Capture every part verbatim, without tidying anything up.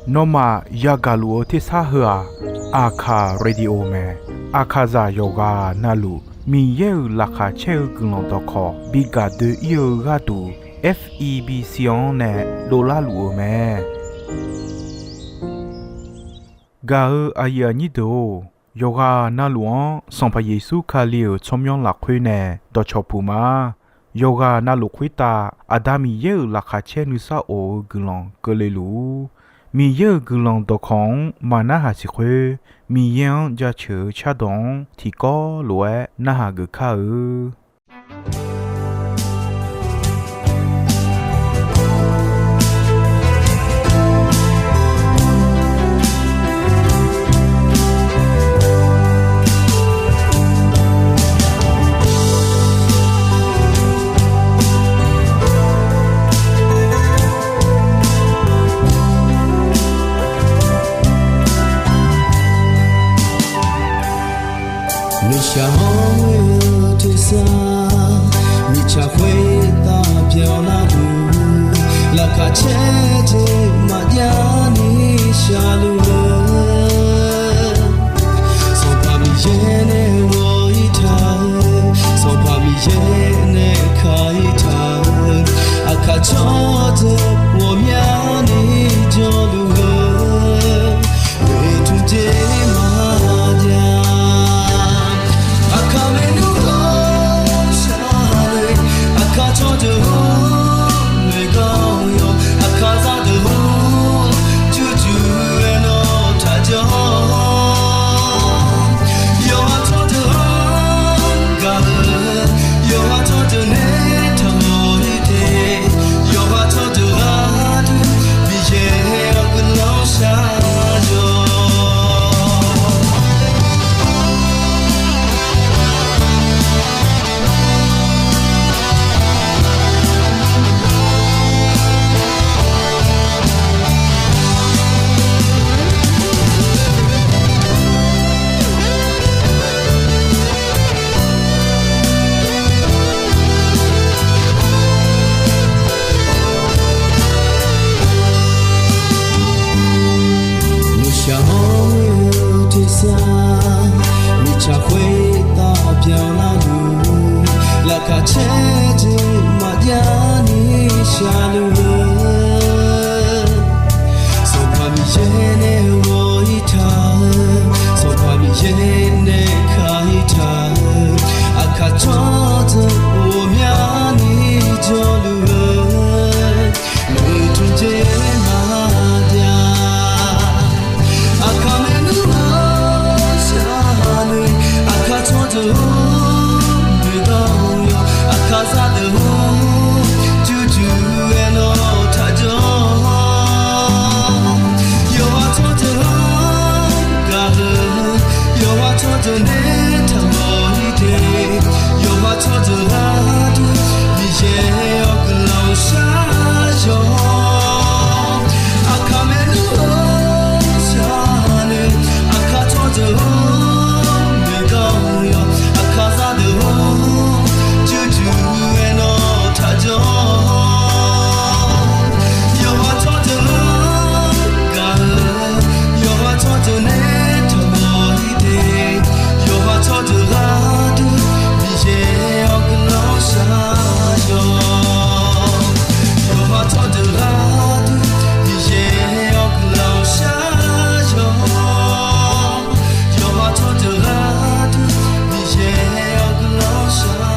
Nawmaf yagaq luf-eu tersar heu-aq, Aqkaq Radio mae. Aqkaqzaq yawqghaq navluf Miqyaer-euq laqkhaq caer-eu guiqlanq dawqkawq bi gaq doe-ir-eu gharduq, F E B C-anr nae dovlar luf-eu mae. Gaq-eu aqyuif aqnyir deuq-or, yawqghaq navluf-anr Sanqpaq Yeqsur Kali-euq tsawrmyanr lafkhoer nae dawqcawq puq ma. Yawqghaq navluf khoertav Aqda Miqyaer-euq laqkhaq caer nuisar of-eu guiqlanq keuvle luf-ur. Miqyaer-euq guiqlanq dawqkawq-anr maqnarhaq siq khoer, Miqyaer-anr jaceuq-eu cardawq-anr tiqkawv lof-aer narhaq geuf kar-eu. Nuishaq hawr-eu tersar, mirtsaq khoertav byanlar luf, laqkhaq caer jeq maqjav ni shaqluf-eu, Sanqpaq Miqyaer nae ghawq-ir taq-eu, Sanqpaq Miqyaer nae ka-ir taq-eu, aqkaq tsawrdeuq ghawqmyani jawrluf-eu, oeqtmq jeq maqjav. Aqkaq maernmr hawr shar-eu, aqkaq tsawrdeuq hawr noeqganq yawq, aqkaq zaqdeuq hawr jurjur-aer nawr taqjawr. Yawqha tsawrdeuq-anr gaq-eu, yawqha tsawrdeuq nae taqmawf-ir te, yawqha tsawrdeuq gharduq Miqyaer-awr guiqlanq shar-awq. Nuishaq hawr-eu tersar, mirtsaq khoertav byanlar luf, laqkhaq caer jeq maqjav ni shaqluf-eu, Sanqpaq Miqyaer nae ghawq-ir taq-eu, Sanqpaq Miqyaer nae ka-ir taq-eu, aqkaq tsawrdeuq ghawqmyani jawrluf-eu, oeqtmq jeq maqjav. Aqkaq maernmr hawr shar-eu, aqkaq tsawrdeuq hawr noeqganq yawq, aqkaq zaqdeuq hawr jurjur-aer nawr taqjawr. Yawqha tsawrdeuq-anr gaq-eu, yawqha tsawrdeuq nae taqmawf-ir te, yawqha tsawrdeuq gharduq Miqyaer-awr guiqlanq shar-awq. Aqkaq maernmr hawr shar-eu, aqkaq tsawrdeuq hawr noeqganq yawq, aqkaq zaqdeuq hawr jurjur-aer nawr taqjawr. Yawqha tsawrdeuq-anr gaq-eu, yawqha tsawrdeuq nae taqmawf-ir te, yawqha tsawrdeuq gharduq Miqyaer-awr guiqlanq shar-awq. Yawqha tsawrdeuq gharduq Miqyaer-awr guiqlanq shar-awq. Yawqha tsawrdeuq gharduq Miqyaer-awr guiqlanq shar-awq.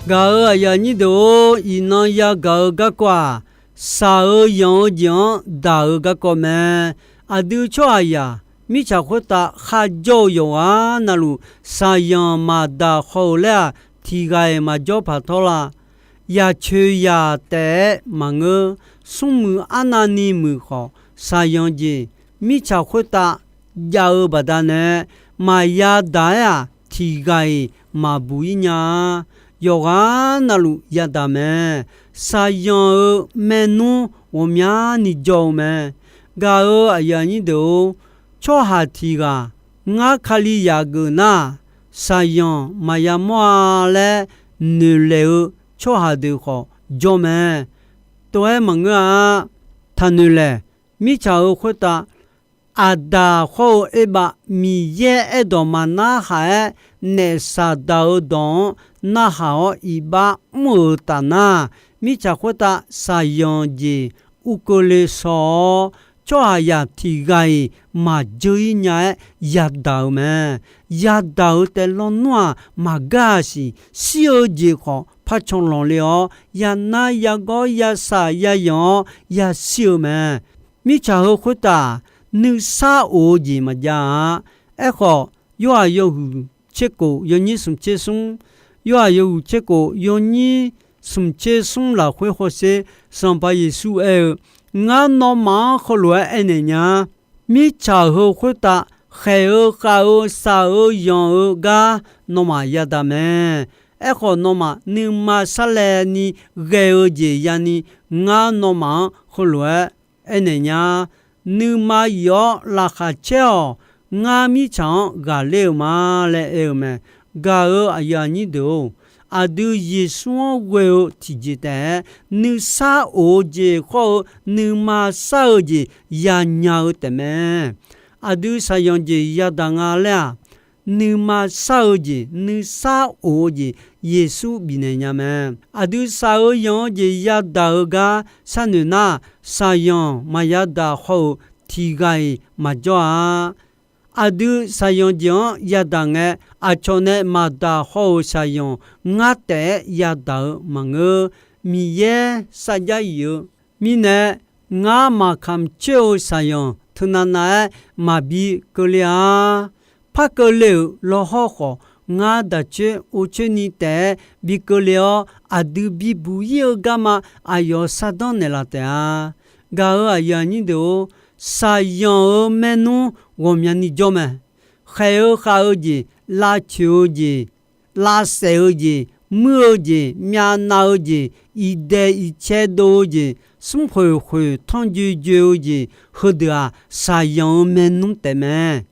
Gaq-eu aqyuif aqnyir deuq-or, iqnan yagaq-eu garkawv-aq, shaq-eu yanq-eu jeq-anr daq-eu garkawv mae. Aqdui tsawrhaqzaq mirtsaq khoertav kharjawr-eu yawqghaq navluf, shaqyanq maqdaq haw-euq laer-aq, tiqghaq-iq maqjawr paq tawr la. Yaq coeq yaq taef-aer maqngeur. Smrmuiq arnavni muiq khawf, shaqyanq jeq mirtsaq khoertav jav-eu baqdanae, maqya daq-aer-aq, tiq ghaq-iq maqbuq-ir nya-a. Yawqghaq navluf yadaq mae. Shaqzanq-euq maernmr ghawqmyani jawr-eu mae. Gaq-euq aqyuif aqnyir deuq-or, tsawrhaq tiq ghaq ngar Kalizaq geuf nar-aq, shaqzanq maqya mawr-a laer noeqlaeq-eu tsawrhaq deuq khawf jawr mae. Tov-aer maqngeur-a. Taqnoeq laeq. Mirtsaq-euq khoertav Aqdaq khawr-eu Erbav Miqyaer aerdawq maqnarhaq-aer, naef Saqdaq-euq dawq-anr narhaq-awr iqbax mr-euq taf nar, mirtsaq khoertav shaqzanq jeq ur keuvle shaw-awr, tsawrhaqzaq tiq ghaq-iq maqjeur-ir nya-aer yadaq-euq mae. Yadaq-euq taef lawnmr-aq, maqgar-aq siq. Shir-eu jeq khawf par can lanqle-awr, yanar yagawr yasaq yayanq-awr yashir-eu mae. Mirtsaq heu khoertav nuisar of-eu jeq maqjav-a. Aerkhawf, Yorhaq yawhuiq tser kof yawnyir smq tser smr, Yorhaq yawhuiq tser kof yawnyir smq tser smr lafkhoer hawsher, Sanqpaq Yeqsur aer-eu, Ngar nawmaf-anr heulof-aer aernaeq nya. Mirtsaq heu khoertav khaeq-eu khav-eu shaq-eu yanq-eu gar nawmaf yadaq mae. Aerkhawf, nawmaf nuima sarlaevni ghae-eu jeq yani ngar nawmaf-anr heulof-aer aernaeq nya. Nuima yif-awr laqkhaq caer-awq. Ngar mirtsaq-anr ghaqler-eu ma laer aer-eu mae. Gaq-euq aqyuif aqnyir deuq-or, aqdui Yeqsur-anr ghoe-eu tiqjeq taef-aer nuisar of-eu jeq khawr-eu nuima sar-eu jeq yanya-eu taefmae. Aqdui shaqyanq jeq yadaq nga laer-aq, nuima sar-eu jeq, nuisar of-eu jeq Yeqsur bifnaeq nya mae. Aqdui shaq-eu yanq-eu jeq yadaq-eu gar sharnoeq nar, shaqyanq maqya daq khawr-eu tiq ghaq-iq maqjawr-a. Aqdui shaqyanq jeq-anr yadaq ngae, aqcawq nae maqdaq khawr-eu shaqyanq ngar taef-aer yadaq-eu maqngeur. Miqyaer sarjax yif-eu mirnae, ngar maqkamq coer-eu shaqyanq teunav nav-aer maqbi keuvle-a. Par keuvle-euq lawhawr khawf, ngar daq coer or coer ni taef-aer bi keuvle-awr, aqdui bibuq-ir-eu garma aqyawf sardanr naeqlaf taef-a. Gaq-euq aqyuif aqnyir deuq-or, shaqyanq-euq maernmr ghawqmyani jawr mae. Khaeq-eu khav-eu jeq, lavcoeq-eu jeq, lavsaef-eu jeq, muir-eu jeq, myavnav-eu jeq, iqdaeq iqcae dov-eu jeq, smrkhoeq khoeq tanrjoe joe-eu jeq, heudeuq-aq, shaqyanq-euq maernmr taefmae.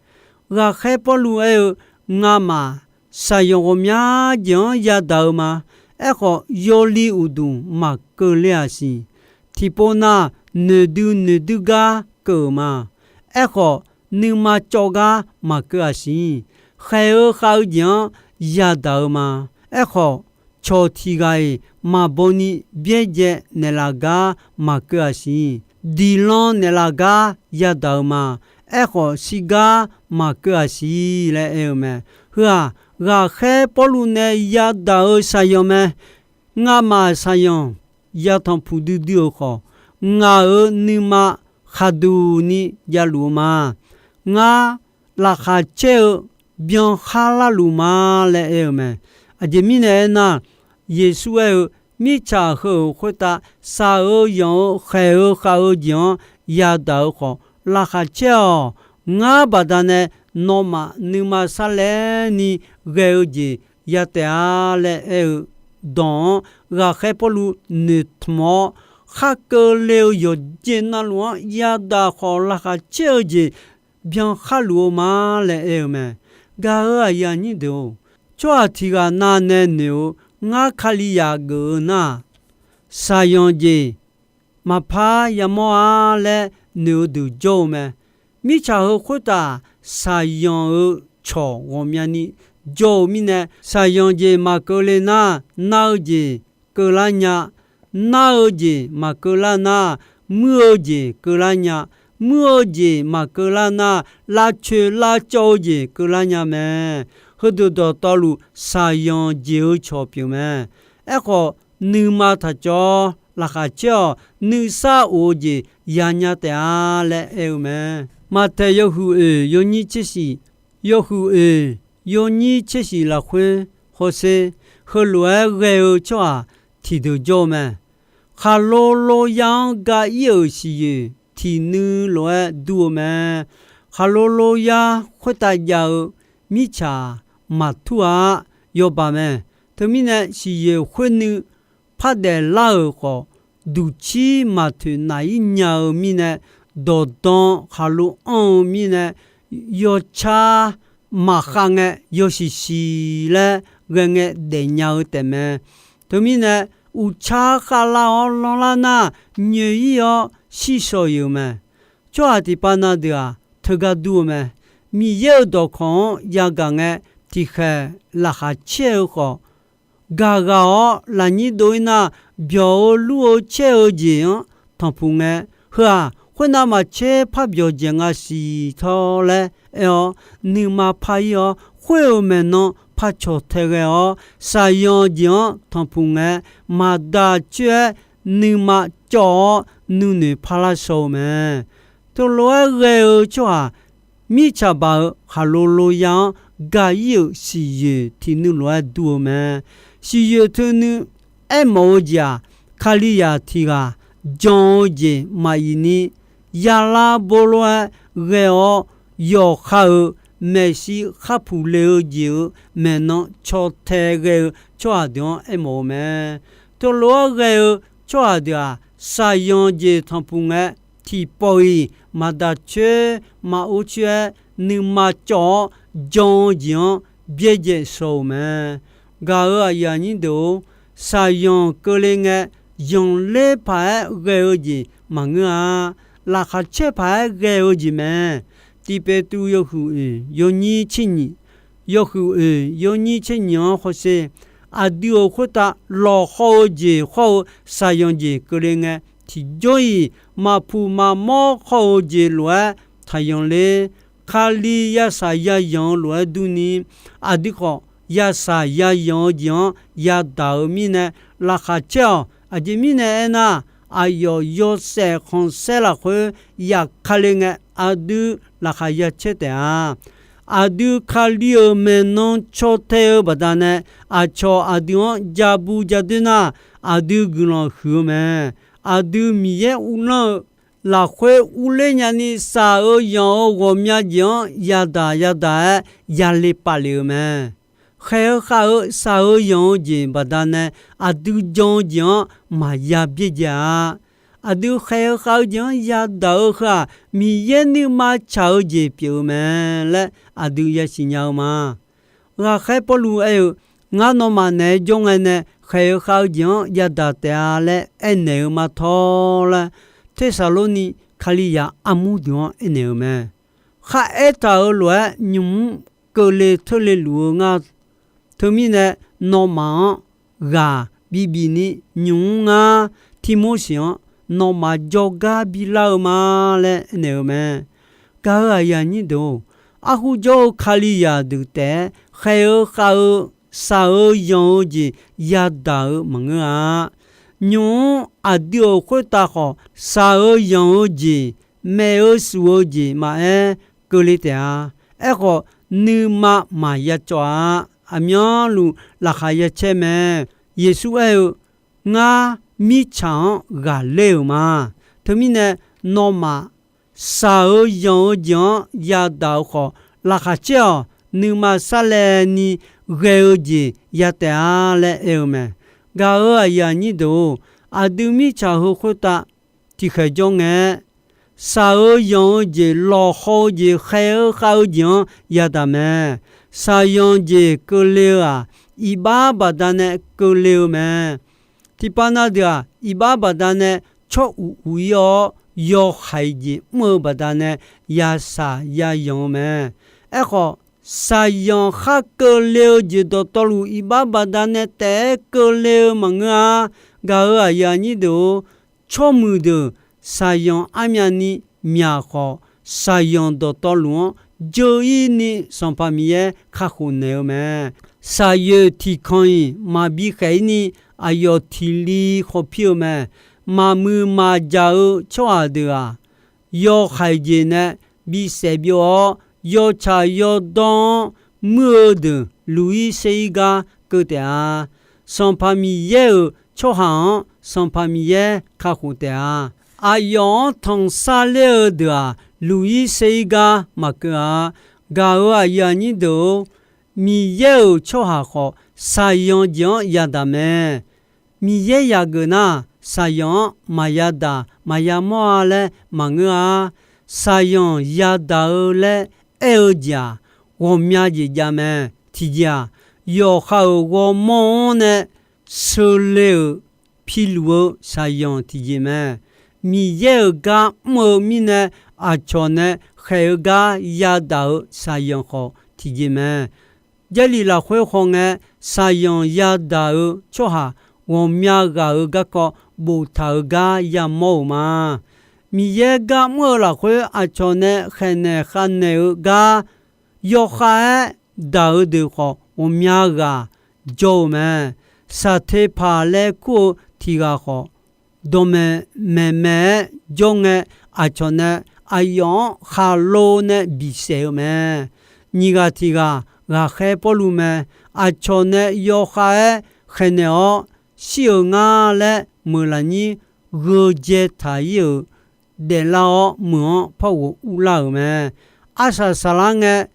Ghaqkhaer Pawrluv aer-eu, Ngamaf shaqyanq ghawqmya jeq-anr yadaq-eu ma. Aerkhawf, yawli uqduq maqkeuv ler-aq siq. Tiqpov nav noeqdui noeqdui gar keuv-euq ma. Aerkhawf, nuima cawv gar maqkeuv-aq siq. Khaeq-eu khav-eu jeq-anr yadaq-eu ma. Aerkhawf, cawq tiq ghaq-iq maqbaw ni byaerdzae naeqlaf gar maqkeuv-aq siq. Diqlan naeqlaf gar yadaq-eu ma. Aerkhawf, shirgar maqkeuv-aq siq laer aer-eu mae. Heu-aq, ghaqkhaer Pawrluv nae yadaq-eu shaqyanq mae. Ngamaf shaqyanq yatanq puq duidui-euq khawf, ngaq-euq nuima khaqduq ni javluf-eu ma. Ngar laqkhaq caer-eu byankhar larluf ma laer aer-eu mae. Aqjeq mirnae aernar, Yeqsur aer-eu, mirtsaq heu-euq khoertav shaq-eu yanq-eu khaeq-eu khav-eu jeq-anr yadaq-eu khawf, laqkhaq caer-awq. Ngar baqdanae nawmaf nuima sarlaevni ghae-eu jeq ya taef-a laer aer-eu dawq-anr, ghaqkhaer Pawrluv noeqtmq-awr, khar keuvle-eu yawqjeq navluf-anr yadaq khawf laqkhaq caer-eu jeq byankhar luf-eu ma laer aer-eu mae. Gaq-euq aqyuif aqnyir deuq-or, tsawrhaq tiq ghaq navnae noeq-eu, ngar Kalizaq geuf-eu nar-aq, shaqyanq jeq maqpar yamawr-a laer noeq-eu deuq jawr-eu mae. Mirtsaq heu khoertav shaqyanq-eu cawq ghawqmyani jawr-eu mirnae, shaqyanq jeq maqkeuv le nar, nar-eu jeq keuvlar nya. Nar-eu jeq maqkeuv lar nar, muir-eu jeq keuvlar nya. Muir-eu jeq maqkeuv lar nar, lavcoeq lavcawv-eu jeq keuvlar nya mae. Heudeuq dawqtawvluf shaqyanq jeq-eu cawq pyeuf mae. Aerkhawf, nuima taq cawv-awr laqkhaq caer-awq. Nuisar of-eu jeq yanya taef-a laer aer-eu mae. Maqtaeq yawhuiq oeq yawnyir tser shif, yawhuiq oeq yawnyir tser shif lafkhoer hawsher, heulof-aer ghae-eu tsawrhaq tiqdeuq jawr-eu mae. Khaqlo lo ya-anr ga-ir-euq siqyoeq tiq nuiv lof-aer dur-eu mae. khaqlo loyar khoertav jav-eu mirtsaq maqtur-a. Yawbaq mae. Teumirnae siqyoeq khoer nuiv pardaef lar-euq khawf, duqcir maqtoeq naf-ir nya-eu mirnae, dawqdan khaqlo anr-eu mirnae, yawcar maqkhav ngae yawshiq shiq laer ghae ngae daefnya-eu taefmae. Teumirnae uqcar khavlar-awr lanrlar nar, nyoeq-ir-awr shir shaw-iq-eu mae. Tsawrhaq tiqpav na deuq-aq teugar dur-eu mae. Miqyaer-euq dawqkawq-anr yagaq ngae, tiqkhaeq laqkhaq caer-eu khawf, gaq ghaq-awr lafnyir dov-ir nar, byawq-eu lur-eu caer-eu jeq-anr tanqpuq ngae, heu-aq khoernav maqcaer par byawq dzaeq nga siq tawr laer aer-awr, nuima par-ir-awr khoer-euq maeqnan par cawq tae ghae-awr, shaqyanq jeq-anr tanqpuq ngae, maqdaq coer-aer nuima cawv-awr nuinoeq parlar shaw-eu mae. Teulof-aer ghae-eu tsawrhaq, mirtsaq baq-eu khaqlo loyar-anr gaq-ir-euq siqyoeq tiqnuiv lof-aer dur-eu mae. Siqyoeq teunuiv aermawf-eu jeq-aq, Kalizaq tiq ghaq jan-eu jeq maqif ni, yalar bor lof-aer ghae-awr yawqha-euq maeqshi khar puq le-eu jeq-euq maeqnan caw tae ghae-eu tsawrhaq deuq-anr aermawf-eu mae. Teulof-aer ghae-eu tsawrhaq deuq-aq, shaqyanq jeq tanqpuq ngae, tiqpawf-iq maqdaq coer maqor coer-aer nuima cawv-awr jan-eu jeq-anr byaerdzae shaw-euq mae. Gaq-euq aqyuif aqnyir deuq-or, shaqyanq keuvle ngae, yanqler paq-aer ghae-eu jeq maqngeur-a. Laqkhaq caer paq-aer ghae-eu jeq mae. Tiq Peqtruv yawhuiq oeq yawnyir tser nyiq, yawhuiq oeq yawnyir tser nyiq-anr hawsher. Aqdui-euq khoertav lawqhaw-eu jeq khawr-eu shaqyanq jeq keuvle ngae, tiqjawr-iq maqpuq maqmawr khawr-eu jeq lof-aer taqyanq ler. Kali yashaq yayanq-eu lof-aer durni, aqdui khawf yashaq yayanq-eu jeq-anr yadaq-euq mirnae laqkhaq caer-awq. Aqjeq mirnae aernar, aqyawf yawshaef khanqsaer lafkhoer yaf ka le ngae, aqdui laqkhaq ya caer taef-a. Aqdui Kali-euq maeqnan caw tae-eu baqdanae, aqcawq aqdui-anr ja bu ja doer nar, aqdui guiqlanq huiq-eu mae. Aqdui Miqyaer uvlanr-eu lafkhoer urler nyani, shaq-eu yanq-eu ghawqmya jeq-anr yadaq yadaq-aer yale pav lef-eu mae. Khaeq-eu khav-eu shaq-eu yanq-eu jeq baqdanae, aqdui jan-eu jeq-anr maqya byaerdzae-a. Aqdui khaeq-eu khav-eu jeq-anr yadaq-eu heu-aq, Miqyaer nuima tsaq-eu jeq pyeuf-eu mae laer aqdui yasiq nya-eu ma. Ghaqkhaer Pawrluv aer-eu, Ngar nawmaf naeq-aer jawr ngae nae khaeq-eu khav-eu jeq-anr yadaq taef-a laer aernaeq-eu ma tawr laer, Tersaqlorni Kalizaq armur deuq-anr aernaeq-eu mae. Khar aertaq-euq lof-aer nymq-mr keuvle teurle luf-eu nga. Teumirnae nawmaf-anr ghaq bibif ni nymq-mr ngar Tirmorseq-anr nawmaf jawrgar bilar-eu ma laer aernaeq-eu mae. Gaq-euq aqyuif aqnyir deuq-or, arhu jawr-eu Kalizaq deuq taef-aer khaeq-eu khav-eu shaq-eu yanq-eu jeq yadaq-eu maqngeur-a. Nymq-mr aqdui-euq khoertav khawf, shaq-eu yanq-eu jeq, maef-eu shuf-eu jeq maqaer keuvle taef-a. Aerkhawf, nuima maqya cawv-a. Aqmyanluf laqkhaq ya caer mae. Yeqsur aer-eu, Ngar mirtsaq-anr ghaqler-euq ma. Teumirnae, nawmaf shaq-eu yanq-eu jeq-anr yadaq-eu khawf, laqkhaq caer-awq. Nuima sarlaevni ghae-eu jeq ya taef-a laer aer-eu mae. Gaq-euq aqyuif aqnyir deuq-or, aqdui mirtsaq heu khoertav tiqkhaeq jawr ngae, shaq-eu yanq-eu jeq, lawqhaw-eu jeq, khaeq-eu khav-eu jeq-anr yadaq mae. Shaqyanq jeq keuvle-eu-aq, iqbax baqdanae keuvle-eu mae. Tiqpav na deuq-aq, iqbax baqdanae tsawr uq uq-ir-awr, yawhaiq jeq mr-eu baqdanae yashaq yayanq-eu mae. Aerkhawf, shaqyanq khar keuvle-eu jeq dawqtawvluf, iqbax baqdanae taef-aer keuvle-eu maqngeur-a. Gaq-euq aqyuif aqnyir deuq-or, tsawrmuiq deuq shaqyanq armyavni myaq khawf, shaqyanq dawqtawvluf-anr dzeur-ir ni Sanqpaq Miqyaer kakhof naeq-eu mae. Shaqyoeq tiqkanq-iq maqbi khaef-ir ni, aqyawf tiq li khawf pir-eu mae. Maqmuiq maqjaq-eu tsawrhaq deuq-aq, yawhaiq jeq nae bisaef byov-awr, yawtsaq yawdawr-anr muir-eu deuq luq-ir ser-ir gar keuv taef-a. Sanqpaq Miqyaer-euq tsawrhaq-anr Sanqpaq Miqyaer kakhof taef-a. Aqyawf-anr tanqsar ler-eu deuq-aq, luq-ir ser-ir gar maqkeuv-a. Gaq-euq aqyuif aqnyir deuq-or, Miqyaer-euq tsawrhaq khawf, shaqzanq jeq-anr yadaq mae. Miqyaer yageuq nar, shaqzanq-anr maqya daq maqya mawr-a laer maqngeur-a. Shaqzanq yadaq-eu laer aer-eu jeq-aq, ghawqmya jeq jav mae. Tiqjeq-aq, yawqha-euq ghawrmawr-anr nae sheuqle-euq piluf-eu shaqzanq tiqjeq mae. Miqyaer-euq gar mr-eu mirnae, aqcawq nae khaeq-eu gar yadaq-eu shaqzanq khawf tiqjeq mae. Jarlif lafkhoer khawf ngae, shaqzanq yadaq-eu tsawrhaq ghawqmya ghaq-euq garkawv boftaq-eu gar yamawr-euq ma. Miqyaer gar mr-eu lafkhoer aqcawq nae khaeqnaeq khavnaeq-eu gar yawkhav-aer daq-eu deuq khawf ghawqmya ghaq jawr-eu mae. Saqteqpaq laer kur-eu tiq ghaq khawf, dawqmaeq maeqmaeq-aer jawr ngae, aqcawq nae aqyawf-anr khaqlo nae bisaef-eu mae. Nyiq ghaq tiq ghaq ghaqkhaer Pawrluv mae. Aqcawq nae yawkhav-aer khaeqnaeq-awr shir-euq ngar laer meuq lafnyir gheu dzae taq-ir-euq daeflar-awr, meuq-anr par ghof urlar-euq mae. Arsaq saqlar ngae,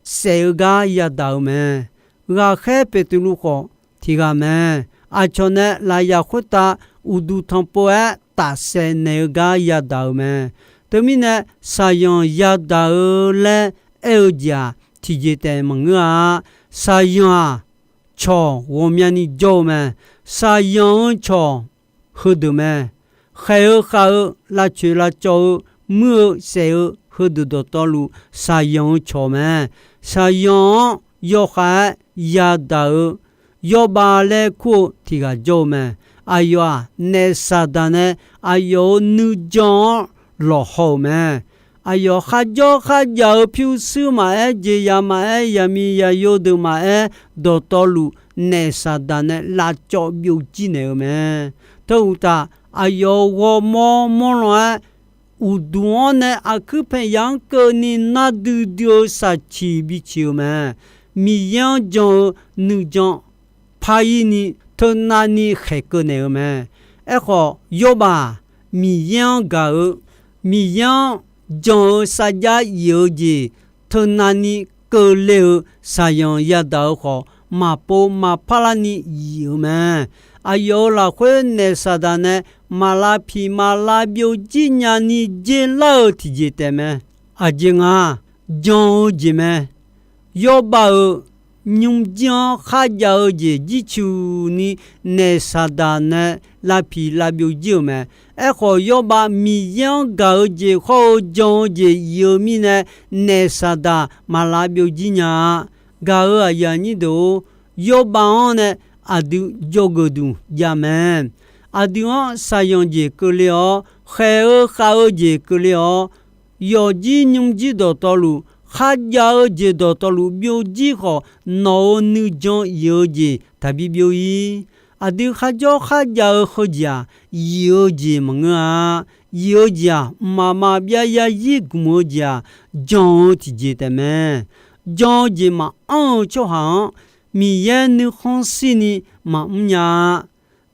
saef-eu gar yadaq-euq mae. Ghaqkhaer Beqtuvluv khawf tiq ghaq mae. Aqcawq nae lafyaq khoertav uqduq tanqpov-aer tafsaef naeq-eu gar yadaq-euq mae. Teumirnae, shaqzanq yadaq-eu laer aer-eu jeq-aq, tiqjeq taef maqngeur-a. Shaqzanq-aq, cawq ghawqmyani jawr-eu mae. Shaqzanq-eu cawq heudeuq mae. Khaeq-eu khav-eu, lavcoeq lavcawv-eu, muir-eu saef-eu heudeuq dawqtawvluf shaqzanq-eu cawq mae. Shaqzanq-anr yawkhav-aer yadaq-eu Yawrbav laer kur-eu tiq ghaq jawr-eu mae. Aqyawf-aq, naef Saqdaq nae aqyawf-euq nuijan-anr lawqhaw-euq mae. Aqyawf kharjawr kharjav-eu pyurshuir maqaer, jeqzaq maqaer, yaqmiq yaqyo deuq maqaer, dawqtawvluf naef Saqdaq nae lavcawv byovjir naeq-eu mae. Teu uqtaf, aqyawf-euq ghawrmawr mawrlan-aer, uqduq-anr nae aqkuir paeq ya-anr keuvni nar duidui-eu shaqciq biciq-eu mae. Miqyaer-anr jan-eu nuijan par-ir ni teunavni khaeqkeuv naeq-eu mae. Aerkhawf, Yawrbav-aq, Miqyaer-anr gaq-eu, Miqyaer-anr jan-eu sarjax yif-eu jeq teunavni keuvle-eu shaqzanq yadaq-eu khawf, maqpov maqpar larni yif-eu mae. Aqyawf-euq lafkhoer naef Saqdaq nae maq lav piq maq lav byovjir nyani dzer lar-eu tiqjeq taef mae. Aqjeq nga, jan-eu jeq mae. Yawrbav-euq nymrjir-anr kharjav-eu jeq jircuq ni naef Saqdaq nae lav piq lav byovjir-euq mae. Aerkhawf, Yawrbav Miqyaer-anr gaq-eu jeq hawr-eu jan-eu jeq yif-eu mirnae, naef Saqdaq maq lav byovjir nya-a. Gaq-euq aqyuif aqnyir deuq-or, Yawrbav-anr nae aqdui jawrgeuf duq jav mae. Aqdui-anr shaqzanq jeq keuvle-awr, khaeq-eu khav-eu jeq keuvle-awr, yawfjir nymrjir dawqtawvluf, kharjav-eu jeq dawqtawvluf byovjir khawf, nawq-euq nuijan yif-eu jeq taqbi byov-ir. Aqdui kharjawr kharjav-eu heujeq-aq, yif-eu jeq maqngeur-a. Yif-eu jeq-aq, mqmaq maqbyav yarzir gmq-eu jeq-aq, jan-eu tiqjeq taef mae. Jan-eu jeq maqanr-eu tsawrhaq-anr, Miqyaer nuikhanr shirni maqmr nya-a.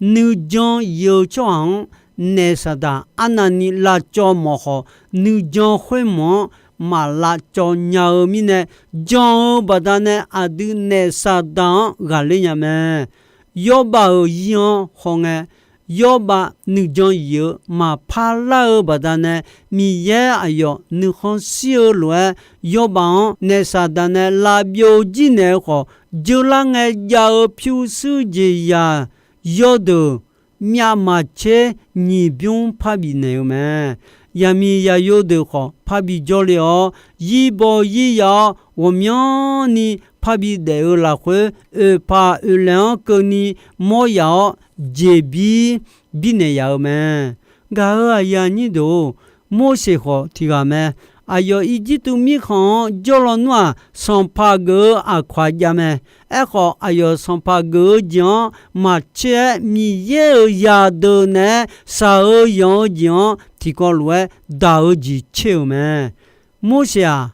Nuijan yif-eu tsawrhaq-anr, naef Saqdaq arnavni lavcawv mawf khawf, nuijan khoermawf-anr maq lavcawv nya-eu mirnae, jan-eu baqdanae aqdui naef Saqdaq-anr ghaqler nya mae. Yawrbav-euq zir-anr hawngae, Yawrbav nuijan yif-eu maqpar lar-eu baqdanae, Miqyaer aqyawf nuikhanr shir-eu lof-aer, Yawrbav-anr naef Saqdaq nae lav byovjir naeq-eu khawf, jeular ngae jav-eu pyurshuir jeqzaq yawrdeuq myav maqtser nyiq bymr parbi naeq-eu mae. Yaqmiq yaqyo deuq khawf parbi jawrle-awr, zirbaw zirya-awr ghawqmyanrni parbi daef-eu lafkhoer, oeqpaq oeqlaeq-anr keuvni mawr yaf-awr, jeqbir birnaeq yaf-eu mae. Gaq-euq aqyuif aqnyir deuq-or, Morseq khawf tiq ghaq mae. Aqyawf Irjirtuv mirkhanq-anr jawrlawnmr-aq, sanqpaq geuf-eu aqkawq-a jav mae. Aerkhawf, aqyawf sanqpaq geuf-eu jeq-anr maqtser-aer, Miqyaer-euq zaqdeuq naeq-aer shaq-eu yanq-eu jeq-anr tiqkawv lof-aer daq-eu jeq tser-euq mae. Morseq-aq,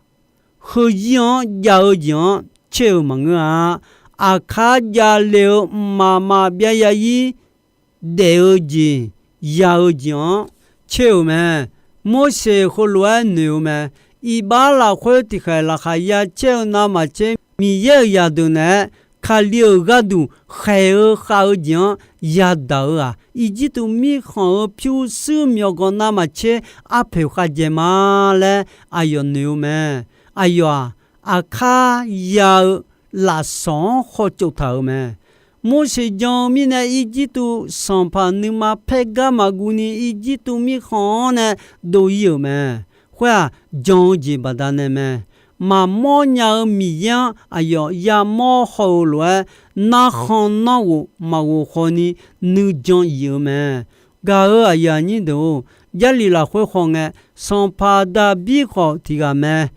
heuzir-anr jav-eu jeq-anr tser-euq maqngeur-a. Aqkar javle-eu mqmaq maqbyav yarzir daef-eu jeq, ya-eu jeq-anr tser-euq mae. Morseq heulof-aer noeq-eu mae. Iqbax lafkhoer tiqkhaeq laqkhaq ya caer-eu navmaqtser, Miqyaer-euq zaqdeuq naeq-aer Kali-euq gharduq khaeq-eu khav-eu jeq-anr yadaq-eu-aq, Irjirtuv mirkhanq-euq pyurshuir myawqganq navmaqtser arpoeq khavjaeq ma laer aqyawf noeq-eu mae. Aqyawf-aq, aqkar ya-eu lafsawq-anr khawtsov taq-euq mae. Morseq jan-eu mirnae, Irjirtuv sanqpaq nuima paer gar maqguv ni, Irjirtuv mirkhanq-anr nae dov-ir-euq mae. Khoer-aq, jan-eu jeq baqdanae mae. Maqmawr nya-eu Miqyaer-anr aqyawf yamawr haw-eu lof-aer, narkhan nanrghof maqghof khawf ni nuijan yif-eu mae. Gaq-euq aqyuif aqnyir deuq-or, Jarlif lafkhoer khawf ngae, sanqpaq Daqbir khawf tiq ghaq mae.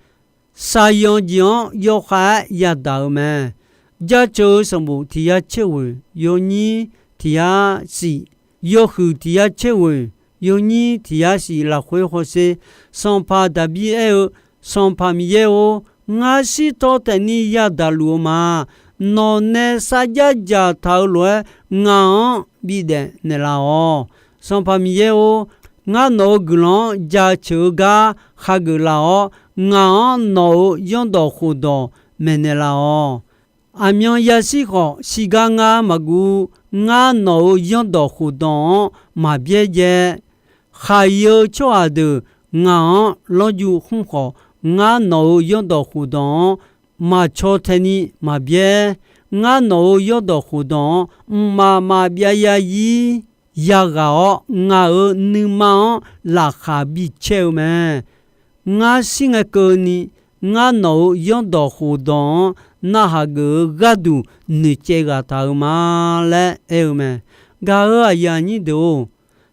Shaqzanq jeq-anr yawkhav-aer yadaq-eu mae. Jaceuq-eu sanqbof tiq yar caerghoeq yawnyir tiq yar shif, yawhuiq tiq yar caerghoeq yawnyir tiq yar shif lafkhoer hawsher, sanqpaq Daqbir aer-eu, Sanqpaq Miqyaer-or, ngar shirtaw taef ni yadaq luf-eu ma. Nawq nae sarjax dzaqtaq-eu lof-aer, ngaq-anr bidaef naeqlaf-awq. Sanqpaq Miqyaer-or, ngar nawq-euq guiqlanq-anr jaceuq-eu gar khageuf laf-awr, ngaq-anr nawq-euq zanrdawq khofdawq maeqnaeq laf-awq. Aqmyan yashir khawf, shirgar ngar maqguv. Ngar nawq-euq zanrdawq khofdawq-anr maqbyaer jae. Khaq-iq-eu tsawrhaq deuq ngaq-anr lanrju khmr khawf, ngar nawq-euq zanrdawq khofdawq-anr maqcaw tae ni maqbyaer. Ngar nawq-euq zanrdawq khofdawq-anr mqmaq maqbyav ya zir yaghaq-awr, ngaq-euq nuima-anr laqkhaq bicaer-eu mae. Ngar shir ngae keuvni, ngar nawq-euq zanrdawq khofdawq-anr narhaq geuf-eu gharduq noeqcaev ghaq taq-euq ma laer aer-eu mae. Gaq-euq aqyuif aqnyir deuq-or,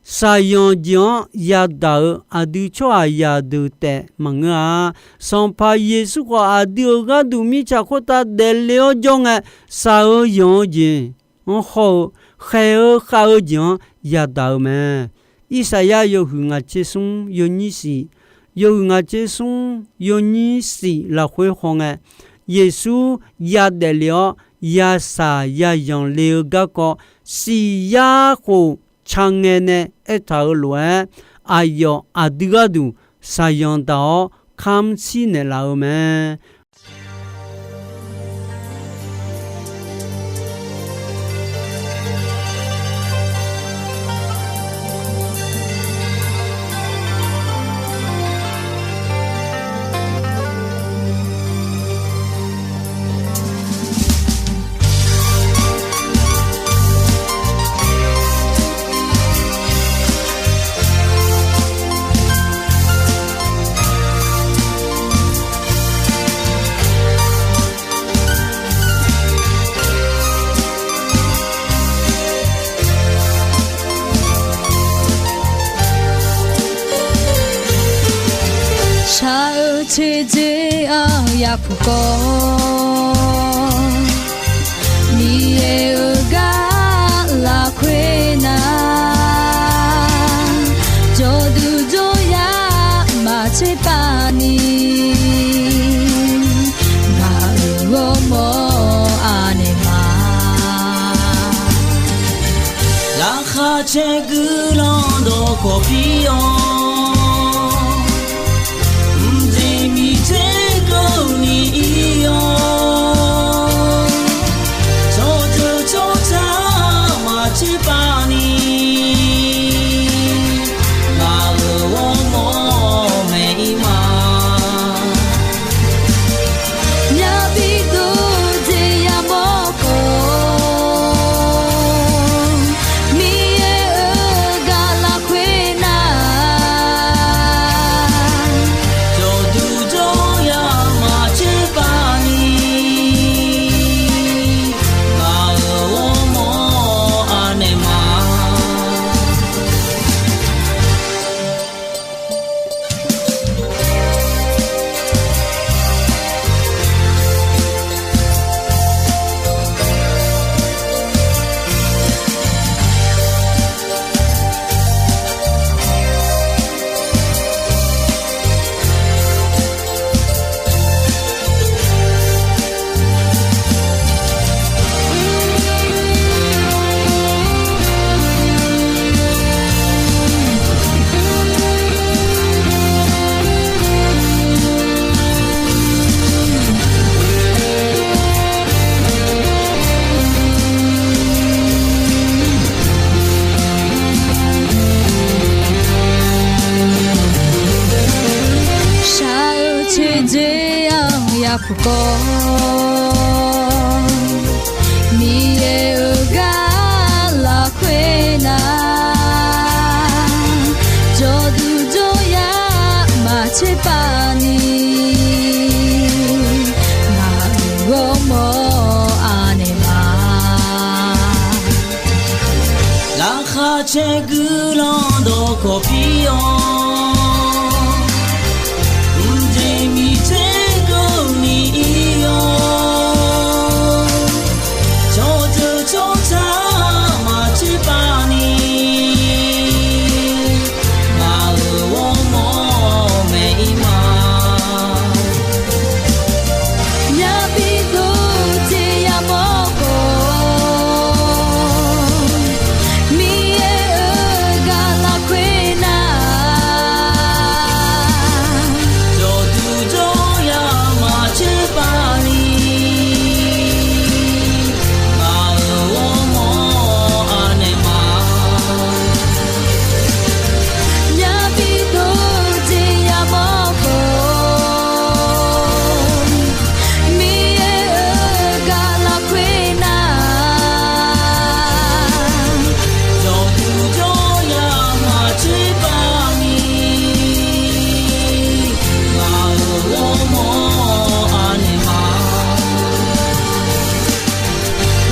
shaqzanq jeq-anr yadaq-euq aqdui tsawrhaqzaq deuq taef maqngeur-a. Sanqpaq Yeqsur khawf, aqdui-euq gharduq mirtsaq khoertav daefle-awr jawr ngae, shaq-eu yanq-eu jeq-anr hawr-eu, khaeq-eu khav-eu jeq-anr yadaq-eu mae. Irsaqyar yawhuiq ngaq tser smr yawnyir shif, yawhuiq ngaq tser smr yawnyir shif lafkhoer hawngae, Yeqsur yadaef le-awr yashaq yazanq le-eu garkawv, shif yar khof cangae nae aertaq-euq lof-aer, aqyawf aqdui gharduq shaqzanq daq-awr kamr shir naeqlaf-eu mae. Shaq-eu teudzer-anr yapuq kawv, Miqyaer-euq gar lafkhoer nar, jawrduq jawryar maqtser pav ni, ngaq-euq ghawrmawr anaeq ma. Laqkhaq caer guiqlanq dawqkawq pir-awr, mqjeq miqter keuvni ir-awr, tsawrjeuq tsawrca maqtser pav ni, ngaq-euq ghawrmawr maeq-ir ma. Yabi dov jeq yamawr khawf, Miqyaer-euq gar lafkhoer nar, Miqyaer-euq gar lafkhoer nar, jawrduq jawryar maqtser pav ni, ngaq-euq ghawrmawr anaeq ma. Laqkhaq caer guiqlanq dawqkawq pir-awr, mqjeq miqter keuvni ir-awr, tsawrjeuq tsawrca maqtser pav ni, ngaq-euq ghawrmawr maeq ir ma. Yabi dov jeq yamawr khawf, Miqyaer-euq gar lafkhoer nar, jawrduq jawryar maqtser pav ni, ngaq-euq ghawrmawr anaeq ma. Yabi dov jeq yamawr khawf, Miqyaer-euq gar lafkhoer nar, jawrduq jawryar maqtser pav ni, ngaq-euq ghawrmawr anaeq ma.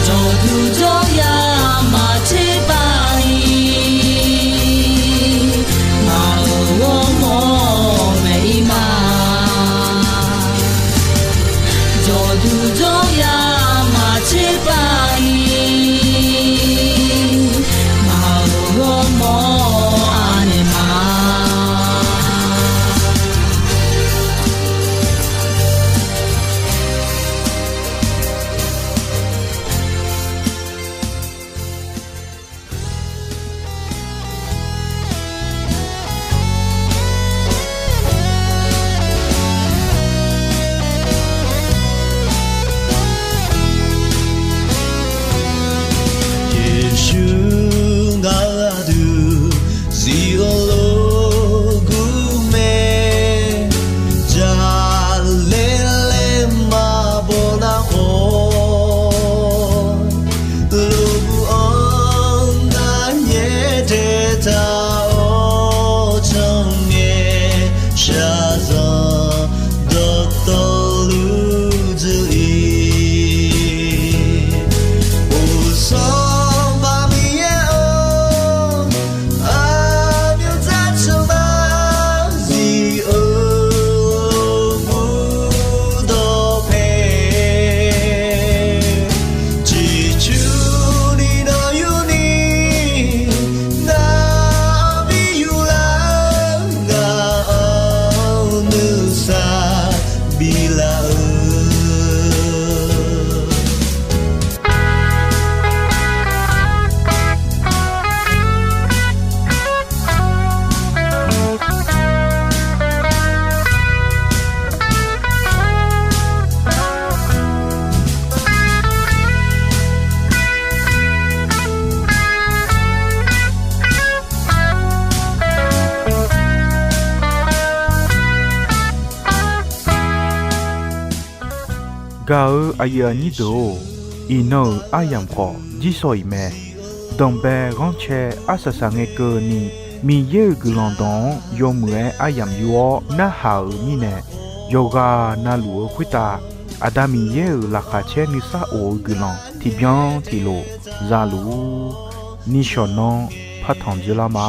Jawrduq jawryar maqtser pav ni, ngaq-euq ghawrmawr maeq ir ma. Jawrduq jawryar maqtser pav ni, ngaq-euq ghawrmawr anaeq ma. Yeqsur ngaq-euq aqdui zif-eu lof gur mae, jaqlaer laer maqbaw nar khawf, lof gur-anr nar nyaer tae taq-awr cangae shaqzanq dawqtawvluf dzuif-ir. Uqsanr bar Miqyaer-or, aqmyanzar tsanqma zif-eu lof gur dawqpae, ciqcurni nawq yurni nar-anr bi yurlar-eu, ngaq-anr nuisar biflaf-eu. Gaq-eu aqyuif aqnyir deuq-or, iqnan-euq aryamq khawf jirsawq iq mae. Danqbae ghanrcae arsaq saqngae keuvni, Miqyaer-euq guiqlanq dawq-anr yawmuiq-aer aryamq yur-awr narhaq-euq mirnae, yawqghaq navluf-eu khoertav Aqda Miqyaer-euq laqkhaq caer nuisar of-eu guiqlanq tiqbyan tiqlof zaluf-ur. Nishawq nanr partanq dzeurlar ma.